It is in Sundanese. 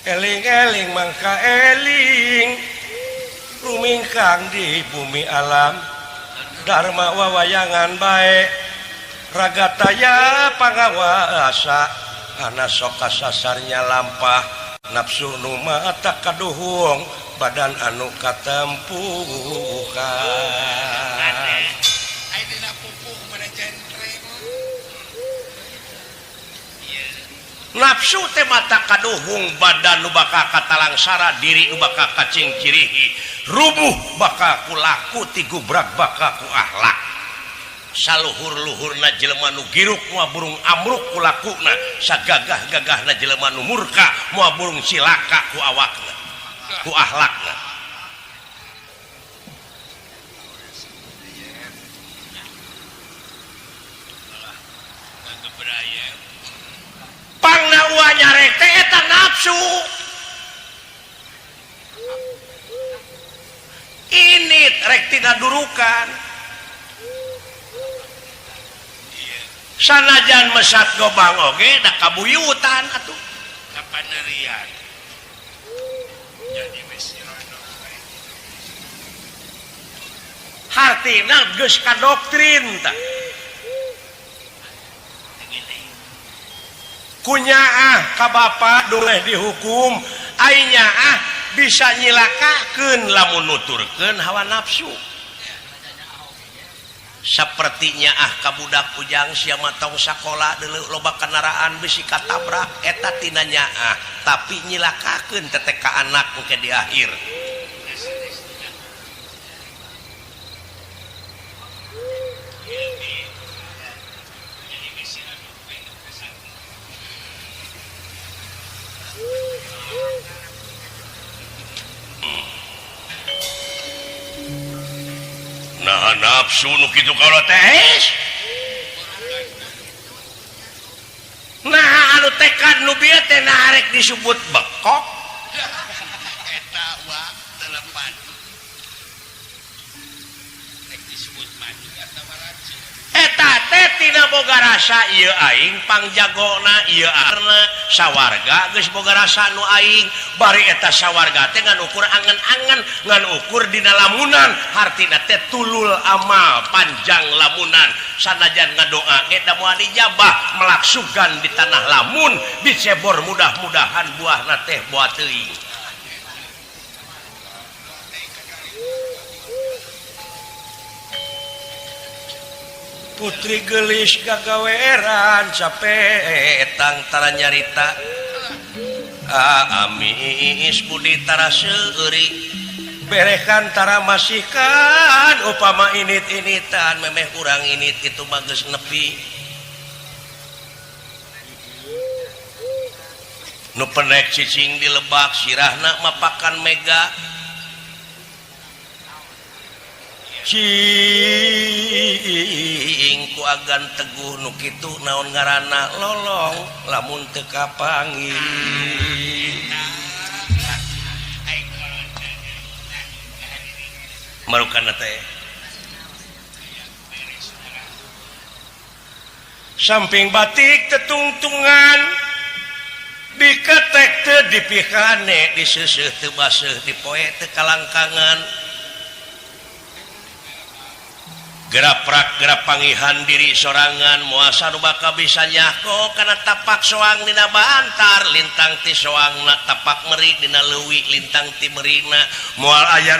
Eling-eling mangka eling rumingkang di bumi alam Dharma wawayangan bae ragataya pangawasa ana sok kasasarnya lampah nafsu nu mata kaduhung badan anu katempukan. Nafsu teh mata kaduhung badan nu bakal katalangsara diri nu bakal kacingcirihi rubuh bakal ku laku tigubrak bakal ku akhlak saluhur-luhurna jelema nu giruk moal burung amruk ku lakuna sagagah-gagahna jelema nu murka moal burung cilaka ku awakna ku akhlakna. Pangna ua nyarek teh eta nafsu. Ini rek tina durukan. Sanajan mesat gobang oge da kabuyutan atuh. Kapanerian. Jadi wis nyerono. Hartina geus kadoktrin tah. Kunyaah ka bapa doleh dihukum ai nyaah bisa nyilakakeun lamun nuturkeun hawa nafsu. Sapertinya ah ka budak ujang sia mah tong sakola deuleu loba kendaraan bisi katabrak eta tina nyaah tapi nyilakakeun teh ka anak engke di akhir. Nah nafsu nu kitu kalau teh. Nah anu tekad nu bieu teh nah rek disebut bekok. Eta wa telepan. Rek disebut madu atawa racun. Eta teh tina boga rasa ieu aing pangjagona ieu arna sawarga geus boga rasa nu aing bari eta sawarga teh ngan ukur angen-angen ngan ukur dina lamunan hartina teh tulul amal panjang lamunan sanajan ngadoa ge da moal dijabah melaksugan di tanah lamun dicebor mudah-mudahan buahna teh boa teuing. Putri gelis gagaweran capetang tara nyarita amis budi tara seuri berekan tara masihkan upama init-initan memeh urang init itu mah geus nepi nu penek cicing di lebak sirahna mapakan mega cing ku agan teguh nu kitu naon ngaranna lolong lamun teu kapanggih. Marukanna teh samping batik tetungtungan diketek teu dipikane diseuseuh teu baseuh dipoe teu kalangkangan geraprak gerapangihan diri sorangan muasa nu bakal bisa nyako kana tapak soang dina bantar lintang ti soangna tapak meri dina leuwi lintang ti merina moal aya